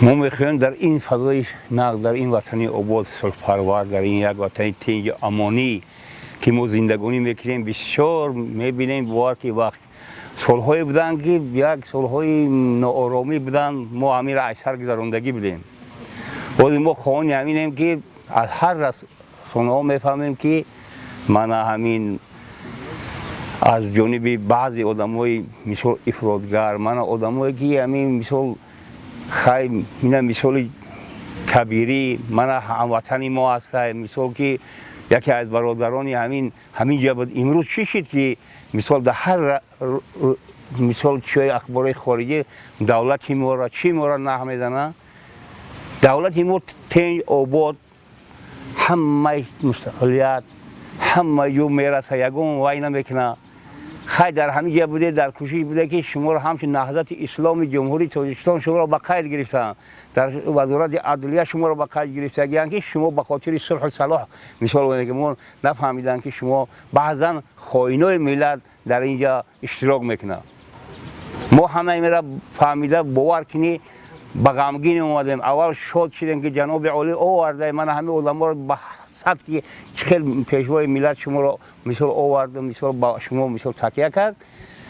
Мо мехоҳем дар ин фазои нағз, дар ин ватани обод, сулҳпарвар, дар ин як ватани тинҷу амонӣ, ки мо зиндагонӣ мекунем, бисёр мебинем, бовар ки вақт солҳое буданд, ки як солҳои нооромӣ буданд, мо ҳаминро аз сар гузарондагӣ будем. Боз мо хоҳони ҳаминем, ки аз ҳар расонаҳо мефаҳмем, ки мана ҳамин аз ҷониби баъзе одамои, мисол, ифротгар, мана одамое, ки ҳамин, мисол, хай, ина мисоли Кабирӣ, мана ҳамватани мо ҳастай, мисол, ки яке аз бародарони ҳамин ҷа буд. Имрӯз чӣ шид, ки, мисол, дар ҳар, мисол, чиҳои ахборои хориҷӣ давлати моро, чӣ моро наҳ мезанад? Давлати мо тинҷ, обод, ҳамаи мустақилият, ҳама ҷо мераса, ягон вай намекунад. Хай, дар ҳамин ҷа буде, дар кӯшиш буде, ки шуморо ҳамчун Наҳзати Исломи Ҷумҳурии Тоҷикистон шуморо ба қайд гирифтанд, дар Вазорати Адлия шуморо ба қайд гирифтагиянд, ки шумо ба хотири сулҳу салоҳ, мисол, мо нафаҳмиданд, ки шумо баъзан хоинои миллат дар ин ҷа иштирок мекунад. Мо ҳама инро фаҳмида, бовар кунӣ, ба ғамгин омадем. Аввал шод шудем, ки ҷаноби олӣ оварда мана ҳамин одаморо ба сад, ки чӣ хел пешвои миллат шуморо, мисол, овард, мисол, ба шумо, мисол, такя кард.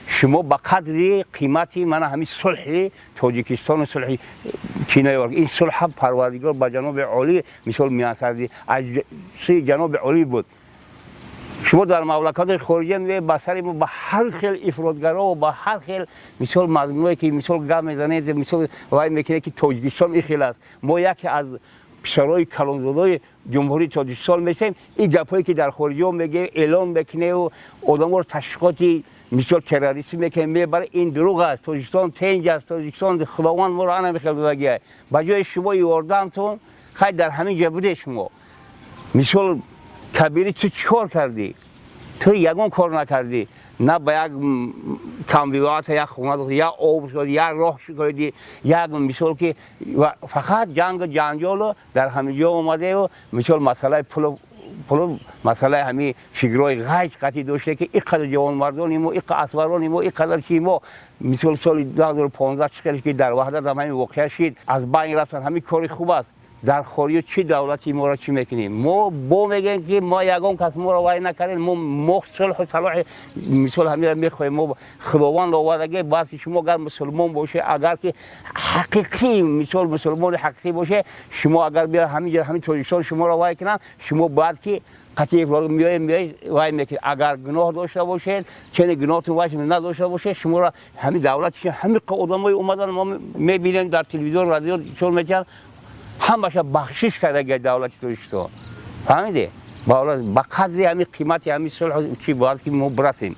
Шумо ба қадри қимати мана ҳамин сулҳи Тоҷикистону сулҳи чинаёр, ин сулҳа Парвардигор ба ҷаноби олӣ, мисол, миансарди аз сӯи ҷаноби олӣ буд. Шумо дар мамлакатҳои хориҷа меоед, ба сари мо ба ҳар хел ифротгаро, ба ҳар хел, мисол, мазмуное, ки, мисол, гап мезанед, мисол, вай мекунед, ки Тоҷикистон ин хел аст. Мо яке аз писарои калонзодаи Ҷумҳурии Тоҷикистон месем. Ин гапҳое, ки дар хориҷиҳо мегӯед, эълон мекуневу одаморо ташвиқоти, мисол, террористӣ мекунед, мебаред, ин дурӯғ аст. Тоҷикистон тинҷ аст. Тоҷикистон Худованд моро ана мехел додагиа. Ба ҷои шумо ёрдамтон, хай, дар ҳамин ҷа буде. Шумо, мисол, Кабирӣ, ту чӣ кор кардӣ? Ту ягон кор накардӣ, на ба як камбиоата як хона, як об шуд, як роҳ шукоидӣ, як, мисол, ки фақат ҷангу ҷанҷолу дар ҳамин ҷо омадеу, мисол, масъалаи пулу, масъалаи ҳамин фикрҳои ғайр қатъӣ доште, ки ин қадар ҷавонмардони мо, ин асварони мо, ин қадар чи мо, мисол, соли 2015 чӣ хеле ки дар Ваҳдат ҳам ҳамин воқеа шид, аз байн рафтан. Ҳамин кори хуб аст? Дар хориҷ чӣ давлати моро чӣ мекунем? Мо бо мегӯем, ки мо ягон кас моро вай накардем. Мо сулҳу салоҳи, мисол, ҳамира мехоҳем. Мо Худованд овардаге баъзи шумо агар мусулмон боше, агар ки ҳақиқӣ, мисол, мусулмони ҳақиқӣ боше, шумо агар биё ҳамин ҷо, ҳамин Тоҷикистон шуморо вай кунанд, шумо бояд ки қатъи меоед, вай мекунед. Агар гуноҳ дошта бошед, чени гуноҳтон вай надошта бошед, шуморо ҳамин давлат, ҳамин одамои омадан, мо мебинем дар телевизион, радио чон метиҳанд, ҳамаша бахшиш кардаги давлати Тоҷикистон. Фаҳмиде? Ба қадри ҳамин қимати ҳамин сулҳ чи бояд ки мо бирасем.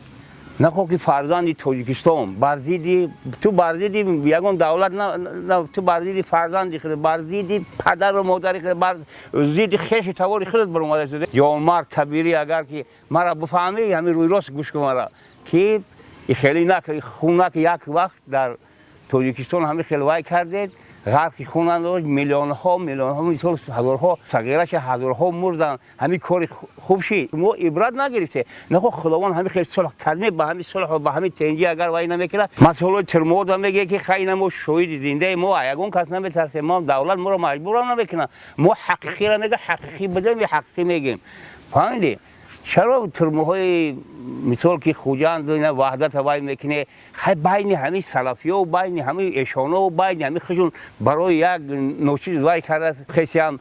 Нахоҳ ки фарзанди Тоҷикистон бар зидди ту, бар зидди ягон давлат, ту бар зидди фарзанди худ, бар зидди падару модари худ, бар зидди хешу тавори худат баромада шуда. Ҷонмард Кабирӣ, агар ки мара бифаҳмӣ, ҳамин рӯи рост гӯш кун мара, ки хеле нак хунак як вақт дар Тоҷикистон ҳамин хел вай кардед, ғарқи хун андошт, миллионҳо, миллионҳо, мисол, ҳазорҳо сағираша, ҳазорҳо мурданд. Ҳамин кори хуб шид? Мо ибрат нагирифте. Нахо Худованд ҳамин хел сулҳ кардме, ба ҳамин сулҳ, ба ҳамин тинҷӣ агар вай намекунад, масъулои тюрьмаода мегӯяд, ки хай, ина мо шоҳиди зиндаи, мо ягон кас наметарсем, мо давлат моро маҷбурам намекунад, мо ҳақиқиро мега, ҳақиқӣ будем, ҳақиқӣ мегӯем. Фаҳмидӣ? Чаро тюрьмаҳои, мисол, ки Хуҷанд, ина Ваҳдата вай мекуне? Хай, байни ҳамин салафиё, байни ҳамин эшоно, байни ҳамин хушон барои як ночиз вай кардааст. Хесиам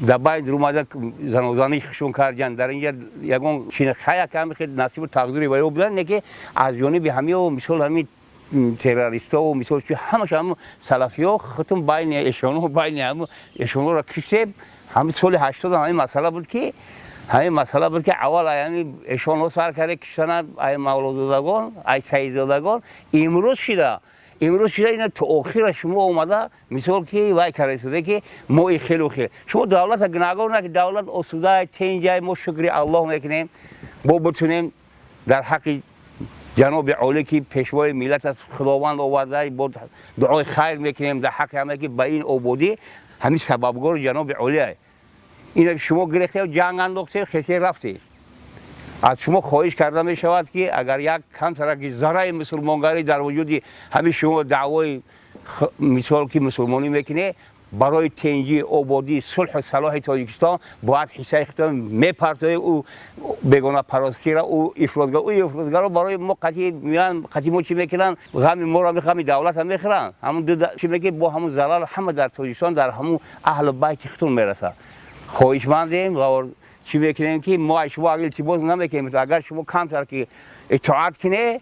дар байн румада занозанӣ хушон кардян. Дар инҷа ягон чи хай ҳами хел насибу тақдири ваё будан, не ки аз ҷониби ҳамиё, мисол, ҳамин террористову, мисол, чи ҳамаш ҳамн салафиё хутум байни эшоно, байни ҳамн эшонора киштем. Ҳамин соли 80 ҳамин масъала буд, ки ҳамин масъала буд, ки аввал ҳамин эшонҳо сар карда киштана, ай мавлодзодагон, ай саидзодагон. Имрӯз шида ина то охира шумо омада, мисол, ки вай карда, ки мо и хелу хел шумо давлата гунаҳгор наки. Давлат осудай, тинҷай, мо шукри Аллоҳ мекунем. Бо битунем дар ҳаққи ҷаноби олӣ, ки пешвои миллат аст, Худованд оварда, бо дуои хайр мекунем дар ҳаққи ҳама, ки ба ин ободӣ ҳамин сабабгори ҷаноби олӣ. Ина шумо гирехте, ҷанг андохте, хесе рафте. Аз шумо хоҳиш карда мешавад, ки агар як камтараки зараи мусулмонгарӣ дар вуҷуди ҳамин шумо даъвои Мисол ки мусулмонӣ мекунед, барои тинҷӣ, ободӣ, сулҳу салоҳи Тоҷикистон бояд ҳиссаи худтон мепартоед. Ӯ бегонапарастиро, ӯ ифротгар, ӯ ифротгаро барои мо қатъи меян, қатъи мо чӣ мекунанд? Ғами моро, ғами давлатро мехӯранд. Ҳамун ду чӣ мекунед, бо ҳамун зарар ҳама дар Тоҷикистон, дар ҳамун аҳлу байти худтон мерасад. Хоҳишмандем ва чӣ мекунем, ки мо аз шумо агар илтимос намекунем, агар шумо камтар ки итоат кунед,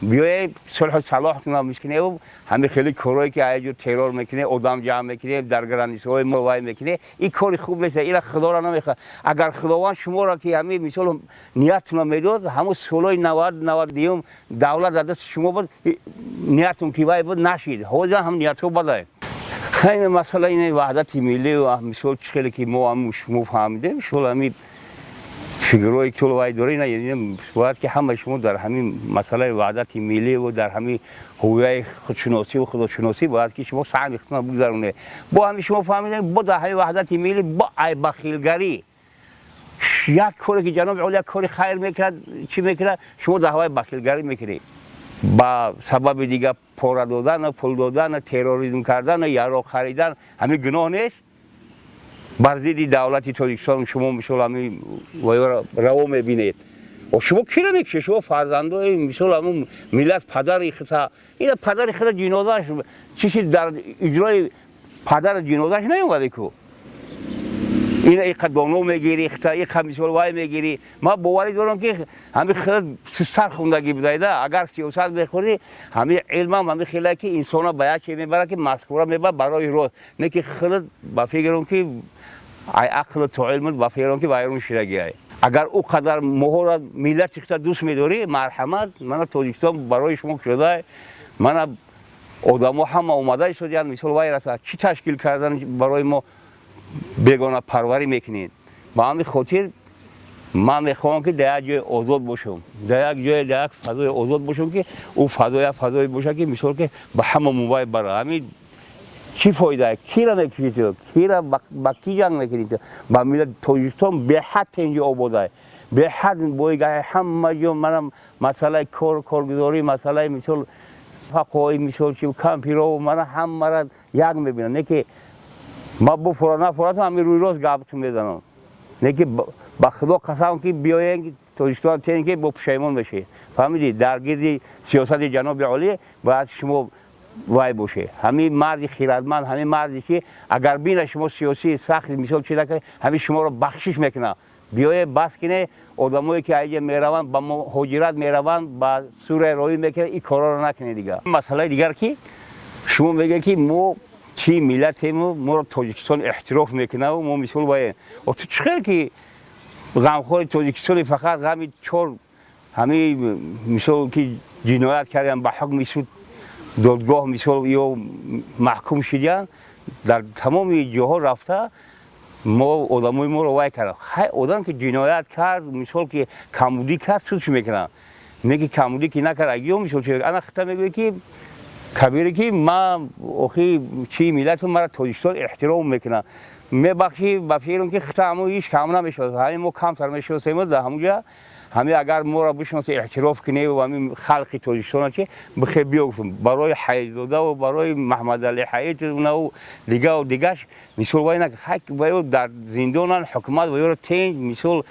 биёед, сулҳу салоҳтонро мекунем. Ҳамин хеле корҳое ки аҷо террор мекунед, одам ҷамъ мекунед, дар границаҳои мо вай мекунед, ин кори хуб нест, ира Худоро намехоҳад. Агар Худованд шуморо ки ҳамин мисол ниятатонро медод, ҳамун солҳои 90, 92 давлат дар дасти шумо буд, ниятон ки вай буд, нашид. Ҳозир ҳам ниятҳо бадае. Хеле масъала ин ваҳдати миллӣ ва мисол чӣ хеле ки мо ҳам шумо фаҳмидем, мисол ҳамин фигурҳое ки вай доред, бояд ки ҳама шумо дар ҳамин масъалаи ваҳдати миллӣ ва дар ҳамин ҳувияи худшиносӣ ва худошиносӣ бояд ки шумо саҳми худтонро бигзаронед. Бо ҳамин шумо фаҳмидем, бо дар ҳамин ваҳдати миллӣ, бо ай бахилгарӣ, як коре ки ҷаноби олӣ як кори хайр мекунад, чӣ мекунад, шумо дар ҳаваи бахилгарӣ мекунед. Ба сабаби дига пора додан, пул додан, терроризм кардан, яроқ харидан ҳамин гуноҳ нест? Бар зидди давлати Тоҷикистон шумо мисол ҳамин раво мебинед. Шумо киро мекушед? Шумо фарзандои мисол ҳамун миллат, падари хута, ина падари хута ҷинозааш чиши дар иҷрои падари ҷинозааш наёмаде ку. Ина иқа доно мегирӣ, хита иқа мисол вай мегирӣ. Ман боварӣ дорам, ки ҳамин хеле систар хондагӣ будайда. Агар сиёсат мехӯрдӣ, ҳамин илмам ҳамин хеле ки инсона ба як чиз мебарад, ки маскура мебарад барои рост. Не ки хеле ба фикрам, ки ай ақлу то илмат, ба фикрам, ки вайрон шудагиай. Агар ӯ қадар моҳоро, миллати хута дӯст медорӣ, марҳамат, мана Тоҷикистон барои шумо шудай, мана одамо ҳама омада истодиянд, мисол вай расад. Чӣ ташкил кардан барои мо бегонапарварӣ мекунед? Ба ҳамин хотир ман мехоҳам, ки дар як ҷои озод бошам, дар як ҷое, дар як фазои озод бошам, ки ӯ фазо як фазое бошад, ки мисол ки ба ҳама мувай бара. Ҳамин чӣ фоида? Кира мекушӣ ту? Кира, ба кӣ ҷанг мекунӣ ту? Ба миллат Тоҷикистон беҳад тинҷи ободай, беҳад бойгаҳи ҳама ҷо. Манам масъалаи кор, коргузорӣ, масъалаи мисол фақои, мисол чи кампиро, мана ҳамара як мебинам. Не ки ма буфура нафуратам, ҳамин рӯи рост гаптун мезанам. Не ки ба Худо қасам, ки биёен Тоҷикистон тен, ки бо пушаймон мешед. Фаҳмидӣ? Дар гирди сиёсати ҷаноби олӣ бояд шумо вай боше. Ҳамин марди хирадманд, ҳамин марде ки агар бина шумо сиёсии сахт мисол чи накард, ҳамин шуморо бахшиш мекунад. Биёе, бас кине. Одамое ки аиҷа мераванд, ба муҳоҷират мераванд, ба Сурия роҳӣ мекунанд, ин корҳоро накунед. Дигар масъалаи дигар, ки шумо мегӯед, ки мо чӣ миллатему, моро Тоҷикистон эҳтироф мекунаву мо мисол вае. Ту чӣ хел ки ғамхори Тоҷикистони, фақат ғами чор ҳамин мисол ки ҷиноят карданд, ба ҳукми суд, додгоҳ мисол ё маҳкум шиданд, дар тамоми ҷоҳо рафта мо одамои моро вай карданд. Хай, одам ки ҷиноят кард, мисол ки камбудӣ кард, судш мекунанд. Не ки камбудӣ ки накард, ё мисол ана хита мегӯяд, ки кабире, ки ман охи чӣ миллату, мара Тоҷикистон эҳтиром мекунад, мебахшӣ. Ба фикрам, ки хита ҳамун ҳеч кам намешавад. Ҳамин мо камтар мешиносем дар ҳамунҷа. Ҳамин агар моро бишиноси, эътироф кунем, ҳамин халқи Тоҷикистона чи бихе биёгуфтум барои Ҳаидзодаву барои Маҳмадали Ҳаитнаву дигаву дигаш, мисол вай ваё дар зиндонан, ҳукумат ваёро тенҷ, мисол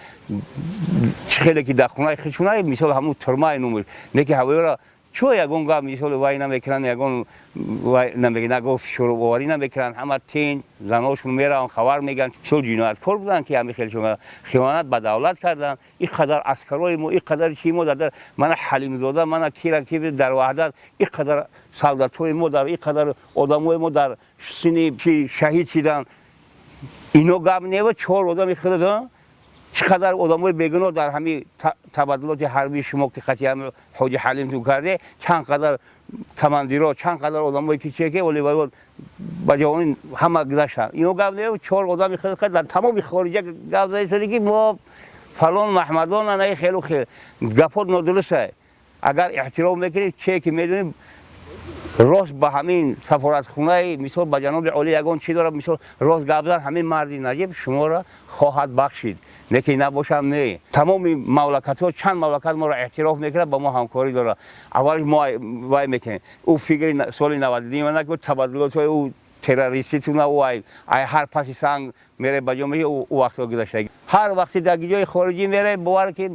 чӣ хеле ки дар хонаи худшона, мисол ҳамун турмаи номеш не ки ҳавоёро чо ягон гап мисол вай намекунанд, ягон вай намекунанд, ягон фишороварӣ намекунанд. Ҳама тенҷ, заношон мераванд, хабар мегӯянд. Мисол ҷинояткор буданд, ки ҳами хелшон хиёнат ба давлат карданд. Ин қадар аскарои мо, ин қадар чи мо дар мана Ҳалимзода, мана кира ки дар Ваҳдат, ин қадар солдатҳои мо, дар ин қадар одамои мо дар сини чи шаҳид шиданд, ино гап нева. Чор одами худатон, чӣ қадар одамои бегуноҳ дар ҳамин табаддулоти ҳарбии шумо, ки қатъи ҳоҷи Ҳалимтун карде, чанд қадар командиро, чанд қадар одамое ки чие ки оли ба ҷавонӣ ҳама гузаштанд, ино гап не. Чор одами худ дар тамоми хориҷа гап заисоди, ки мо фалон маҳмадон, анаи хелу хел гапҳо нодуруст. Агар эҳтиром мекунед, чие ки медонем. Рост ба ҳамин сафоратхонаи, мисол, ба ҷаноби олӣ ягон чӣ дорад, мисол, рост гап зан, ҳамин марди наҷиб шуморо хоҳад бахшид. Не ки набошам, не. Тамоми мамлакатҳо, чанд мамлакат моро эътироф мекунад, ба мо ҳамкорӣ дорад. Аввалиш мо вай мекунем. Ӯ фикри соли 92 накун, табаддулотҳои ӯ террориституна, ӯ ай ҳар паси санг мере ба ҷо меша, ӯ вақтҳо гузашта. Ҳар вақте дар ҷои хориҷӣ мере, бовар ки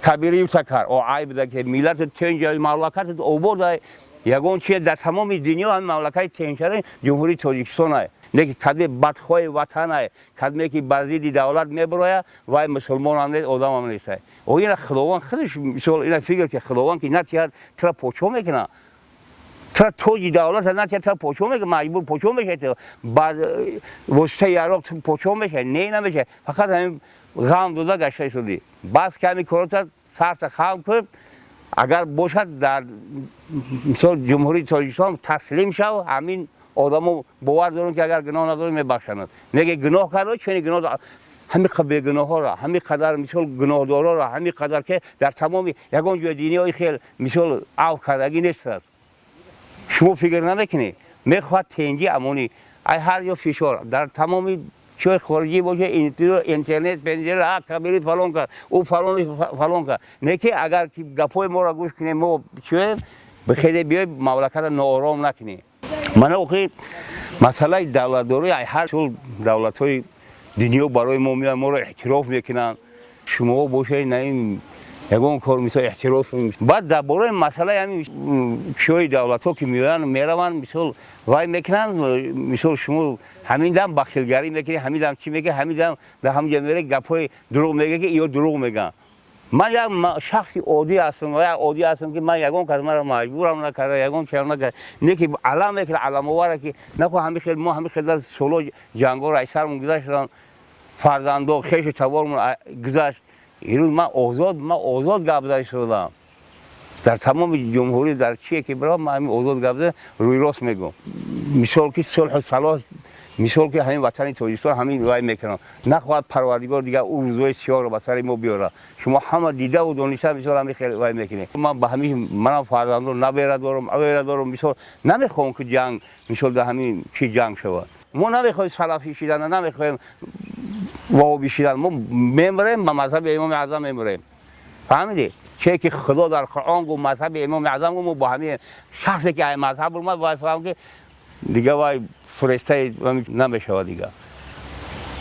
кабириюса кар, о айб да ки миллату тенҷа, мамлакату обод, ягон чиз дар тамоми дунё ҳамин мамлакати тенҷари Ҷумҳурии Тоҷикистон ай. Не ки кадме бадхоҳи ватан ай, кадме ки бар зидди давлат мебарояд, вай мусулмонам нест, одамам нест. О ина Худованд худаш, мисол, ина фикр ки Худованд ки натиҳад, тура почо мекунад. Тура тоҷи давлат натиҳад, тура почо мекунад, маҷбур почо мешавад. Ба воситаи яроқ почо мешавад, не намешавад. Фақат ҳамин ғам дода гашта истодӣ. Бас ки ҳамин корота сарта хам кун, агар бошад, дар мисол Ҷумҳурии Тоҷикистон таслим шав, ҳамин одамо бовар дорам ки агар гуноҳ надорӣ, мебахшанд. Неге гуноҳ карда, чунин гуноҳ ҳамин бегуноҳҳоро, ҳамин қадар, мисол, гуноҳдороро, ҳамин қадар ки дар тамоми ягон ҷои дунёи хел, мисол, ав кардагӣ нест. Шумо фикр намекунед, мехоҳад тенҷӣ, амонӣ, ай ҳар ҷо фишор, дар тамоми чои хориҷӣ боша, интернет пенҷера, кабири фалон кард, ӯ фалон фалон кард. Не ки агар ки гапҳои моро гӯш кунем, мо чием, бихеле биёй мамлакатро ноором накунем. Мана охи масъалаи давлатдорӣ, ҳар сол давлатҳои дунё барои мо меоянд, моро эътироф мекунанд. Шумоҳо бошед, на ин ягон кор, мисол, эътироф. Баъд дар бораи масъалаи ҳамин чиҳои давлатҳо ки меоянд, мераванд, мисол, вай мекунанд, мисол, шумо ҳамин дам бахилгарӣ мекунед, ҳамин дам чӣ мекунед, ҳамин дам дар ҳамин ҷо мере гапҳои дурӯғ мегӯяд, ки ё дурӯғ мегӯянд. Ман як шахси оддӣ ҳастам, як оддӣ ҳастам, ки ман ягон кас маро маҷбурам накарда, ягон чиам накарда. Не ки алам мекунад, аламовара ки нахо ҳамин хел мо ҳамин хел соло ҷангҳоро ай сармон гузаштам, фарзандо, хешу табормон гузашт. Ирӯз ман озод гап зада шудам дар тамоми ҷумҳурӣ, дар чие ки бирам, ман ҳамин озод гап зада, рӯи рост мегӯм, мисол, ки сулҳу салоҳ, мисол, ки ҳамин ватани Тоҷикистон ҳамин вай мекунам. Нахоҳад Парвардигор дигар ӯ рӯзҳои сиёҳро ба сари мо биёрад. Шумо ҳама дидаву дониста, мисол, ҳамин хел вай мекунед. Ман ба ҳамин манам фарзандо, набера дорам, авера дорам, мисол, намехоҳам ки ҷанг, мисол, дар ҳамин чи ҷанг шавад. Мо намехоҳем салафӣ шидан, намехоҳем ваҳобӣ шидан. Мо мемирем, ба мазҳаби Имоми Аъзам мемирем, фаҳмидӣ? Че ки Худо дар Қуръон гуфт, мазҳаби Имоми Аъзам гуфт, мо бо ҳамин шахсе ки мазҳаб омад, вай фаҳм ки дига вай фиристаи намешавад дига.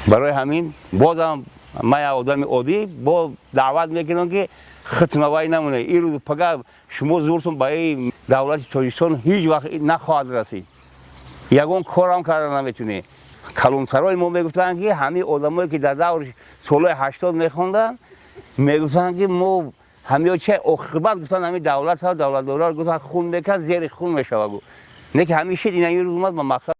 Барои ҳамин бозам ман як одами оддӣ бо даъват мекунам, ки хитнавай намонед. Ин рӯз пага шумо зуртун ба ин давлати Тоҷикистон ҳеҷ вақт нахоҳад расид, ягон корам карда наметунед. Калонсарои мо мегуфтанд, ки ҳамин одамое ки дар даври солҳои 80 мехонданд, мегуфтанд, ки мо ҳамиё че оқибат гуфтанд, ҳамин давлат, давлатдорар гуфтанд, хун мекард, зери хун мешавад. Гуфт, не ки ҳамин шид ина ин рӯз омад ба мақсад.